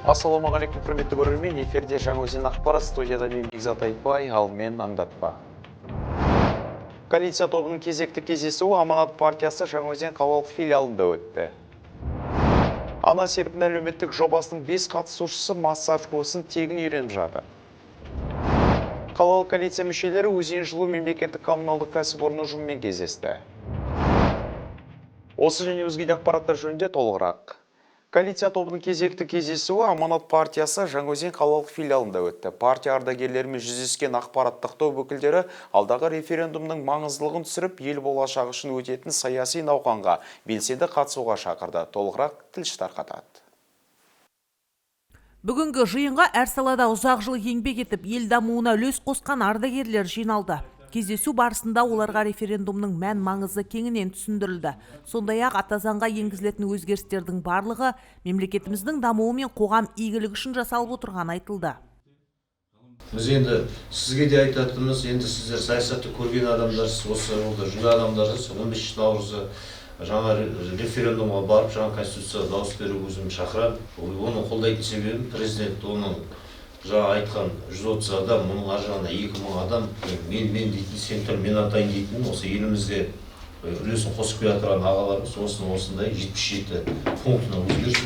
Ассалаумағалейкум, құрметті көрермен, эфирде Жаңаөзен ақпарат, студияда мен Бекзат Айтбай, ал мен аңдатпа. Коалиция тобының кезекті кездесуі Аманат партиясы Жаңаөзен қалалық филиалында өтті. Ана серпіні әлеуметтік жобасының 5 қатысушысы массаж курсын тегін үйреніп жатыр. Қалалық коалиция мүшелері Өзен жылу мемлекеттік коммуналдық кәсіпорны ұжымымен кездесті. Осы және өзге де ақпараттар жөнінде толығырақ. Коалиция тобының кезекті кездесуі Аманат партиясы Жаңаөзен қалалық филиалында өтті. Партия ардагерлерімен жүздескен ақпараттық топ өкілдері алдағы референдумның маңыздылығын түсіріп, ел болашағы үшін өтетін саяси науқанға белсенді қатысуға шақырды. Толығырақ тілші тарқатады. Бүгінгі жиынға әр салада ұзақ жыл еңбек етіп, ел дамуына үлес қосқан ардагерлер жиналды. Кездесу барысында оларға референдумның мән маңызы кеңінен түсіндірілді. Сондай-ақ ата заңға енгізілетін өзгерістердің барлығы мемлекетіміздің дамуы мен қоғам игілігі үшін жасалып отырғаны айтылды. Біз енді сізге де айтатынымыз, енді сіздер саясатты көрген адамдарсыз, осы жолда жүрген адамдарсыз. 15 наурызы жаңа референдумға барып, жаңа конституцияға дауыс беруге өзім шақырамын. Оны қолдайтын себебім, президент оның жаңа айтқан 130 адам, мұның ар жағында 2000 адам, мен дейтін, сен тұр, мен атайын дейтін, осы елімізге үлесін қосып келе жатқан ағаларымыз осыны осындай 77 пунктіне өзгеріс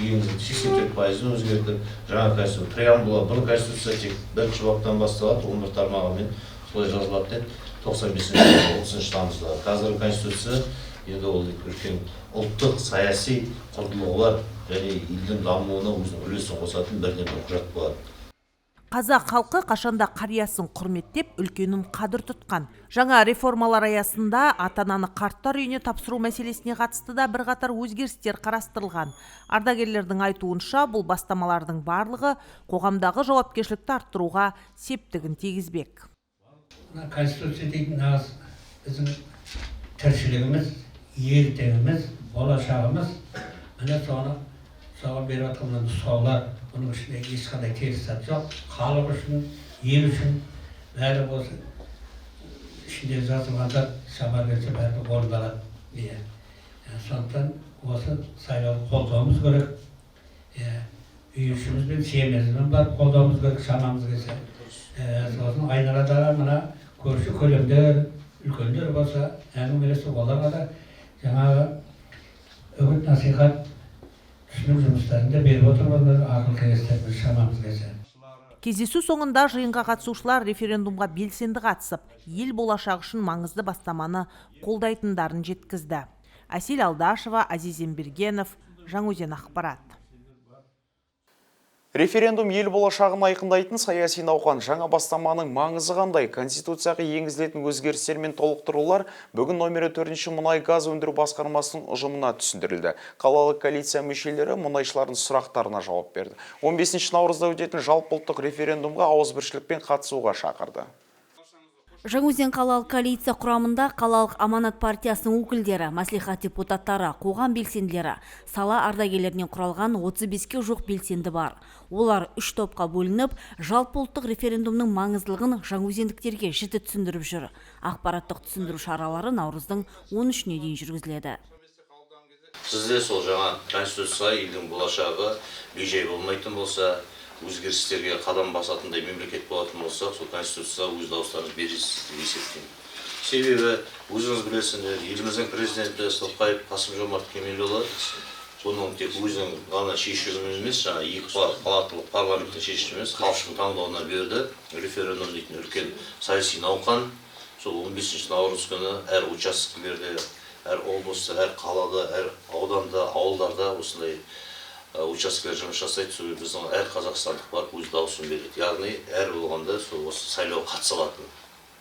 енгізіп, 84%-ын өзгертіп, жаңа конституция преамбула, бұрын конституция тек бірінші баптан басталады, 11 тармағымен солай жазылады деді 95-жылы 30 тамызда. Қазіргі конституция енді ол үлкен ұлттық саяси құндылығы бар және елдің дамуына өзінің үлесін қосатын бірден бір құжат болады. Қазақ халқы қашанда қариясын құрметтеп, үлкенін қадір тұтқан. Жаңа реформалар аясында ата-ананы қарттар үйіне тапсыру мәселесіне қатысты да бірқатар өзгерістер қарастырылған. Ардагерлердің айтуынша, бұл бастамалардың барлығы қоғамдағы жауапкершілікті арттыруға септігін тигізбек. Мына конституция дейтін нағыз біздің тіршілігіміз, ертеңіміз, болашағымыз. Міне, соны соған беріп жатқан мына нұсқаулар, бұның ішінде ешқандай теріс зат жоқ. Халық үшін, ел үшін бәрі осы ішінде жазылғандар шама келсе бәрі орындалады. Иә, сондықтан осы сайлауды қолдауымыз керек. Иә, үй ішімізбен, семьямызбен барып қолдауымыз керек шамамыз келсе. Сосын айналадағы мына көрші көлемдер, үлкендер болса, әңгімелесіп, оларға да жаңағы үгіт насихат, түсінік жұмыстарын да беріп отырмыз, ақыл кеңестерді шамамыз келсе. Кездесу соңында жиынға қатысушылар референдумға белсенді қатысып, ел болашағы үшін маңызды бастаманы қолдайтындарын жеткізді. Әсел Алдашева, Азиз Ембергенов, Жаңаөзен ақпарат. Референдум — ел болашағын айқындайтын саяси науқан. Жаңа бастаманың маңызы қандай? Конституцияға енгізілетін өзгерістер мен толықтырулар бүгін номері 4 мұнай газ өндіру басқармасының ұжымына түсіндірілді. Қалалық коалиция мүшелері мұнайшылардың сұрақтарына жауап берді. 15 наурызда өтетін жалпыұлттық референдумға ауызбіршілікпен қатысуға шақырды. Жаңаөзен қалалық коалиция құрамында қалалық Аманат партиясының өкілдері, мәслихат депутаттары, қоғам белсенділері, сала ардагерлерінен құралған 35-ке жуық белсенді бар. Олар үш топқа бөлініп, жалпы ұлттық референдумның маңыздылығын жаңаөзендіктерге жіті түсіндіріп жүр. Ақпараттық түсіндіру шаралары наурыздың 13-не дейін жүргізіледі. Сізде сол жаңа конституция, елдің болашағы бейжай болмайтын болса, өзгерістерге қадам басатындай мемлекет болатын болсақ, сол конституцияға өз дауыстарыңызды бересіз деп есептеймін. Себебі өзіңіз білесіңдер, еліміздің президенті Тоқаев Қасым Жомарт Кемелұлы бұның тек өзінің ғана шешімі емес, жаңа екі палаталы парламенттің шешімі емес, халықтың таңдауына берді. Референдум дейтін үлкен саяси науқан. Сол 15 наурыз күні әр учаскелерде, әр облыста, әр қалада, әр ауданда, ауылдарда осындай учаскелер жұмыс жасайды. Сол біздің әр қазақстандық барып өз дауысын береді, яғни әр болғанда сол осы сайлауға қатыса алатын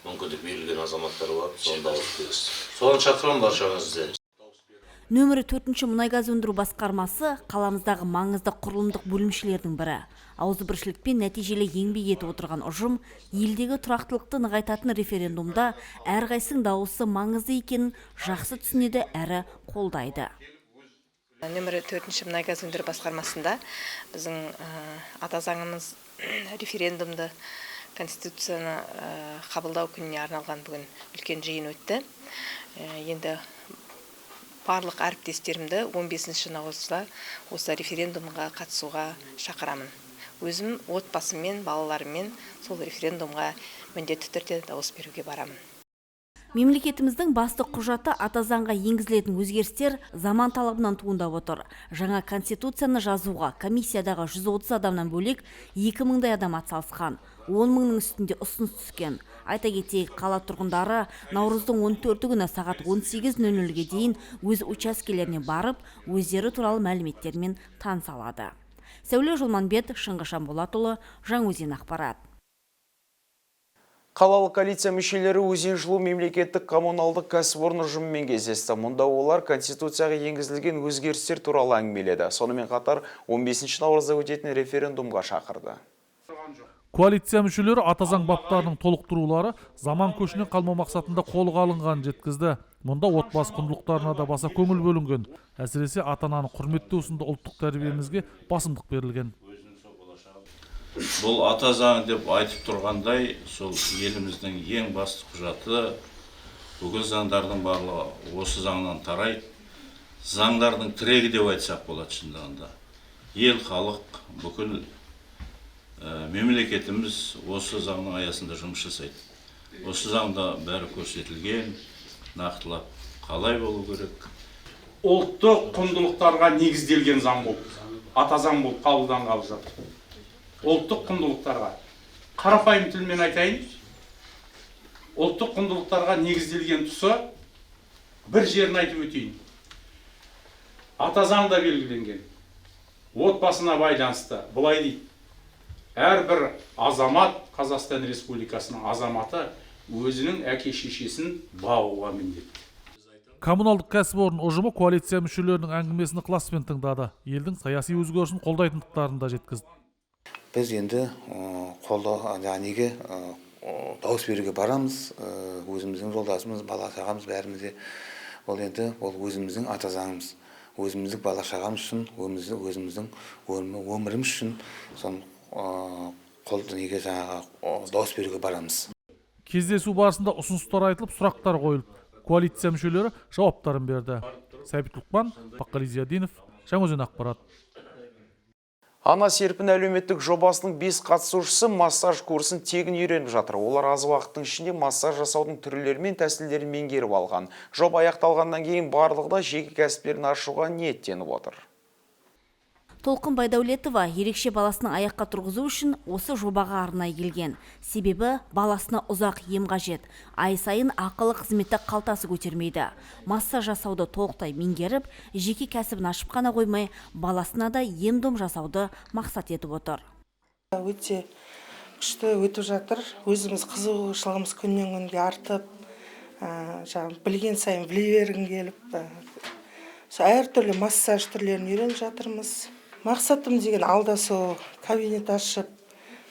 мүмкіндік берілген азаматтар барып, соны дауыс бересіз. Соған шақырамын баршаңызды. Нөмірі төртінші мұнай-газ өндіру басқармасы — қаламыздағы маңызды құрылымдық бөлімшелердің бірі. Ауызбіршілікпен нәтижелі еңбек етіп отырған ұжым елдегі тұрақтылықты нығайтатын референдумда әрқайсының дауысы маңызды екенін жақсы түсінеді әрі қолдайды. Нөмірі төртінші мұнай газ өндіру басқармасында біздің ата заңымыз, референдумды, конституцияны қабылдау күніне арналған бүгін үлкен жиын өтті. Енді Барлық әріптестерімді 15 наурызда осы референдумға қатысуға шақырамын. Өзім отбасыммен, балаларыммен сол референдумға міндетті түрде дауыс беруге барамын. Мемлекетіміздің басты құжаты Ата заңға енгізілетін өзгерістер заман талабынан туындап отыр. Жаңа конституцияны жазуға комиссиядағы 130 адамнан бөлек 2000-дай адам атсалысқан. 10 мыңның үстінде ұсыныс түскен. Айта кетейік, қала тұрғындары наурыздың 14 күні сағат 18:00-ге дейін өз учаскелеріне барып, өздері туралы мәліметтермен таныса алады. Сәуле Жолманбет, Шыңғыс Жанболатұлы, Жаңаөзен ақпарат. Қалалық коалиция мүшелері Өзен жылу мемлекеттік коммуналдық кәсіпорын ұжымымен кездесті. Мұнда олар конституцияға енгізілген өзгерістер туралы әңгімеледі. Сонымен қатар 15 наурызда өтетін референдумға шақырды. Коалиция мүшелері Ата заң баптарының толықтырулары заман көшінен қалмау мақсатында қолға алынғанын жеткізді. Мұнда отбасы құндылықтарына да баса көңіл бөлінген. Әсіресе ата-ананы құрметтеу сынды ұлттық тәрбиемізге басымдық берілген. Бұл Ата заңы деп айтып тұрғандай, сол еліміздің ең басты құжаты. Бүкіл заңдардың барлығы осы заңнан тарайды. Заңдардың тірегі деп айтсақ болады. Шындығында, ел, халық, бүкіл мемлекетіміз осы заңның аясында жұмыс жасайды. Осы заңда бәрі көрсетілген, нақтылап қалай болу керек. Ұлттық құндылықтарға негізделген заң болып, Ата заң болып қабылданғалы жатыр. Ұлттық құндылықтарға, қарапайым тілмен айтайын, ұлттық құндылықтарға негізделген тұсы, бір жерін айтып өтейін. Ата заңда белгіленген отбасына байланысты былай дейді: әрбір азамат, Қазақстан Республикасының азаматы өзінің әке шешесін бағуға міндетті. Коммуналдық кәсіпорын ұжымы коалиция мүшелерінің әңгімесін ықыласпен тыңдады. Елдің саяси өзгерісін қолдайтындықтарын да жеткізді. Біз енді қолдау, неге, дауыс беруге барамыз. Өзіміздің жолдасымыз, бала шағамыз, бәріміз де. Ол енді ол өзіміздің Ата заңымыз, өзіміздің бала шағамыз үшін, өзіміздің өміріміз үшін соны қол неге, жаңағы дауыс беруге барамыз. Кездесу барысында ұсыныстар айтылып, сұрақтар қойылып, коалиция мүшелері жауаптарын берді. Сәбит Лұқпан, Баққали Зиядинов, Жаңаөзен ақпарат. Ана серпіні әлеуметтік жобасының 5 қатысушысы массаж курсын тегін үйреніп жатыр. Олар аз уақыттың ішінде массаж жасаудың түрлері мен тәсілдерін меңгеріп алған. Жоба аяқталғаннан кейін барлығы да жеке кәсіптерін ашуға ниеттеніп отыр. Толқын Байдәулетова ерекше баласын аяққа тұрғызу үшін осы жобаға арнайы келген. Себебі баласына ұзақ ем қажет. Ай сайын ақылы қызметті қалтасы көтермейді. Массаж жасауды толықтай меңгеріп, жеке кәсібін ашып қана қоймай, баласына да ем-дом жасауды мақсат етіп отыр. Өте күшті өтіп жатыр. Өзіміз қызығушылығымыз күннен күнге артып, жаңағы білген сайын біле бергім келіп, сол әртүрлі массаж түрлерін үйреніп жатырмыз. Мақсатым деген алда сол кабинет ашып,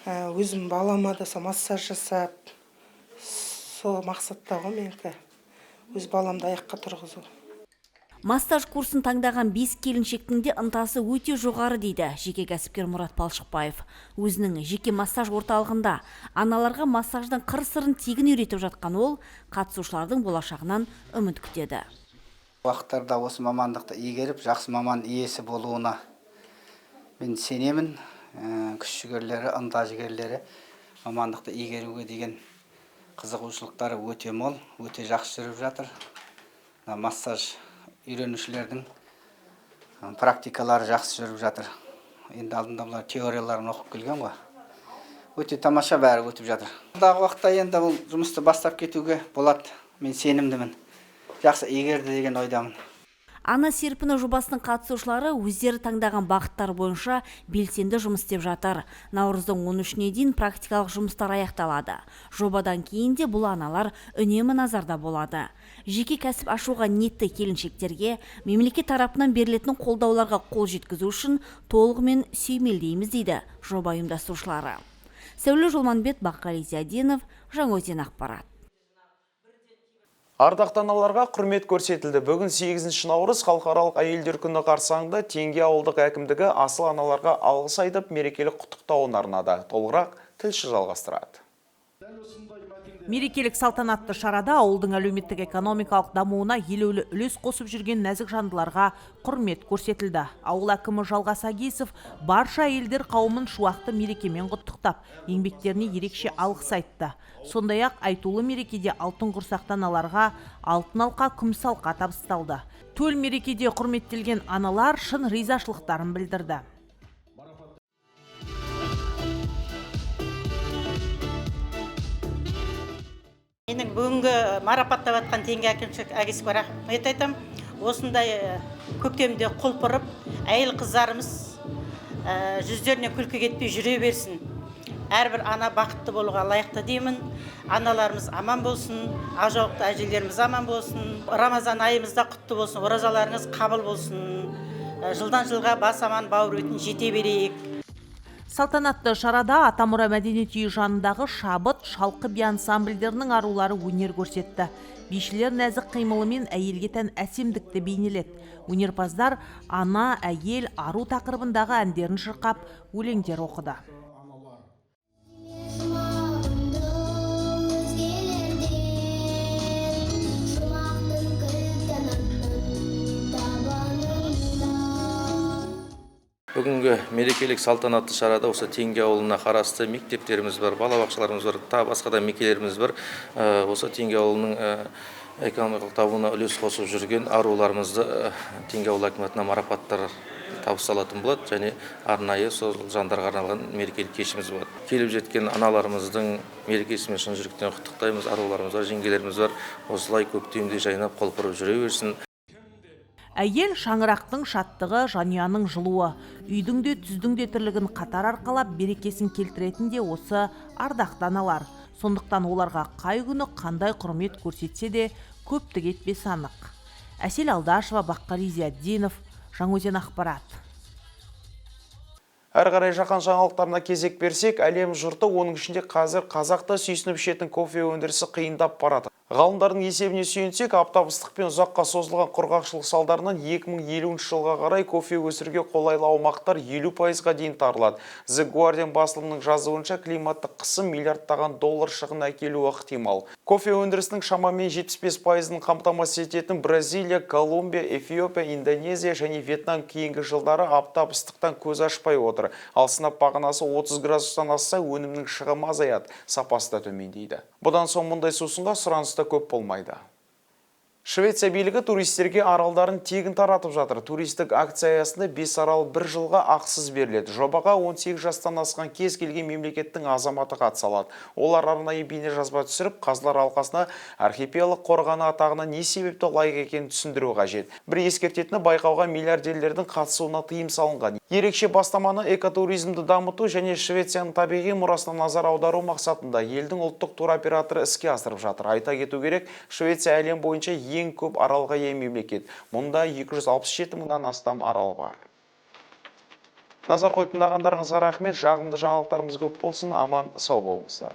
өзім балама да сол массаж жасап, сол мақсатта ғой менікі, өз баламды аяққа тұрғызу. Массаж курсын таңдаған 5 келіншектің де ынтасы өте жоғары, дейді жеке кәсіпкер Мұрат Балшықбаев. Өзінің жеке массаж орталығында аналарға массаждың қыр-сырын тегін үйретіп жатқан ол қатысушылардың болашағынан үміт күтеді. Уақыттарда осы мамандықты игеріп, жақсы маман иесі болуына мен сенемін. Күш жігерлері, ынта жігерлері, мамандықты игеруге деген қызығушылықтары өте мол, өте жақсы жүріп жатыр. Мына массаж үйренушілердің практикалары жақсы жүріп жатыр. Енді алдында бұлар теорияларын оқып келген ғой. Өте тамаша бәрі өтіп жатыр. Алдағы уақытта енді бұл жұмысты бастап кетуге болады. Мен сенімдімін. Жақсы игерді деген ойдамын. Ана серпіні жобасының қатысушылары өздері таңдаған бағыттар бойынша белсенді жұмыс істеп жатыр. Наурыздың 13-не дейін практикалық жұмыстар аяқталады. Жобадан кейін де бұл аналар үнемі назарда болады. Жеке кәсіп ашуға ниетті келіншектерге мемлекет тарапынан берілетін қолдауларға қол жеткізу үшін толығымен сүйемелдейміз, дейді жоба ұйымдастырушылары. Сәуле Жолманбет, Баққали Зиядинов, Жаңаөзен ақпарат. Ардақты аналарға құрмет көрсетілді. Бүгін 8 наурыз, халықаралық әйелдер күні қарсаңында Теңге ауылдық әкімдігі асыл аналарға алғыс айтып, мерекелік құттықтауын арнады. Толығырақ тілші жалғастырады. Мерекелік салтанатты шарада ауылдың әлеуметтік экономикалық дамуына елеулі үлес қосып жүрген нәзік жандыларға құрмет көрсетілді. Ауыл әкімі Жалғас Агисов барша әйелдер қауымын шуақты мерекемен құттықтап, еңбектеріне ерекше алғыс айтты. Сондай-ақ айтулы мерекеде алтын құрсақты аналарға алтын алқа, күміс алқа табысталды. Төл мерекеде құрметтелген аналар шын ризашылықтарын білдірді. Менің бүгінгі марапаттап жатқан Теңге әкімшілік Агисовке рахмет айтам. Осындай көктемде құлпырып, әйел қыздарымыз жүздеріне күлкі кетпей жүре берсін. Әрбір ана бақытты болуға лайықты деймін. Аналарымыз аман болсын, ақ жаулықты әжелеріміз аман болсын. Рамазан айымыз да құтты болсын, оразаларыңыз қабыл болсын. Жылдан жылға бас аман, бауыр етін жете берейік. Салтанатты шарада Атамұра мәдениет үйі жанындағы Шабыт, Шалқы би ансамбльдерінің арулары өнер көрсетті. Бишілер нәзік қимылымен әйелге тән әсемдікті бейнеледі. Өнерпаздар ана, әйел, ару тақырыбындағы әндерін шырқап, өлеңдер оқыды. Бүгінгі мерекелік салтанатты шарада осы Теңге ауылына қарасты мектептеріміз бар, балабақшаларымыз бар, тағы басқа да мекелеріміз бар. Осы Теңге ауылының экономикалық дамуына үлес қосып жүрген аруларымызды Теңге ауыл әкімдігіне марапаттар табысталатын болады және арнайы сол жандарға арналған мерекелік кешіміз болады. Келіп жеткен аналарымыздың мерекесімен шын жүректен құттықтаймыз. Аруларымыз бар, жеңгелеріміз бар. Осылай көктемде жайнап құлпырып жүре берсін. Әйел шаңырақтың шаттығы, жанұяның жылуы. Үйдің де түздің де тірлігін қатар арқалап, берекесін келтіретін де осы ардақты аналар. Сондықтан оларға қай күні қандай құрмет көрсетсе де көптік етпес анық. Әсел Алдашева, Баққали Зияддинов, Жаңаөзен ақпарат. Әрі қарай жаһан жаңалықтарына кезек берсек, әлем жұрты, оның ішінде қазір қазақты сүйсініп ішетін кофе өндірісі қиындап барады. Ғалымдардың есебіне сүйенсек, аптап ыстық пен ұзаққа созылған құрғақшылық салдарынан 2050 жылға қарай кофе өсіруге қолайлы аумақтар 50%-ға дейін тарылады. The Guardian басылымының жазуынша, климаттық қысым миллиардтаған доллар шығын әкелуі ықтимал. Кофе өндірісінің шамамен 75%-ын қамтамасыз ететін Бразилия, Колумбия, Эфиопия, Индонезия және Вьетнам кейінгі жылдары аптап ыстықтан көз ашпай отыр. Ал сынап бағанасы 30 градустан асса, өнімнің шығымы азаяды, сапасы да төмендейді. Бұдан соң мұндай сусынға сұраныс та көп болмайды. Швеция билігі туристерге аралдарын тегін таратып жатыр. Туристік акция аясында 5 арал бір жылға ақысыз беріледі. Жобаға 18 жастан асқан кез келген мемлекеттің азаматы қатыса алады. Олар арнайы бейне жазба түсіріп, қазылар алқасына архипелаг қорғаны атағына не себепті лайық екенін түсіндіру қажет. Бір ескертетіні, байқауға миллиардерлердің қатысуына тыйым салынған. Ерекше бастаманы экотуризмді дамыту және Швецияның табиғи мұрасына назар аудару мақсатында елдің ұлттық туроператоры іске асырып жатыр. Айта кету керек, Швеция әлем бойынша ең көп аралға ие мемлекет. Мұнда 267 мыңнан астам арал бар. Назар қойып тыңдағандарыңызға рахмет. Жағымды жаңалықтарымыз көп болсын. Аман сау болыңыздар.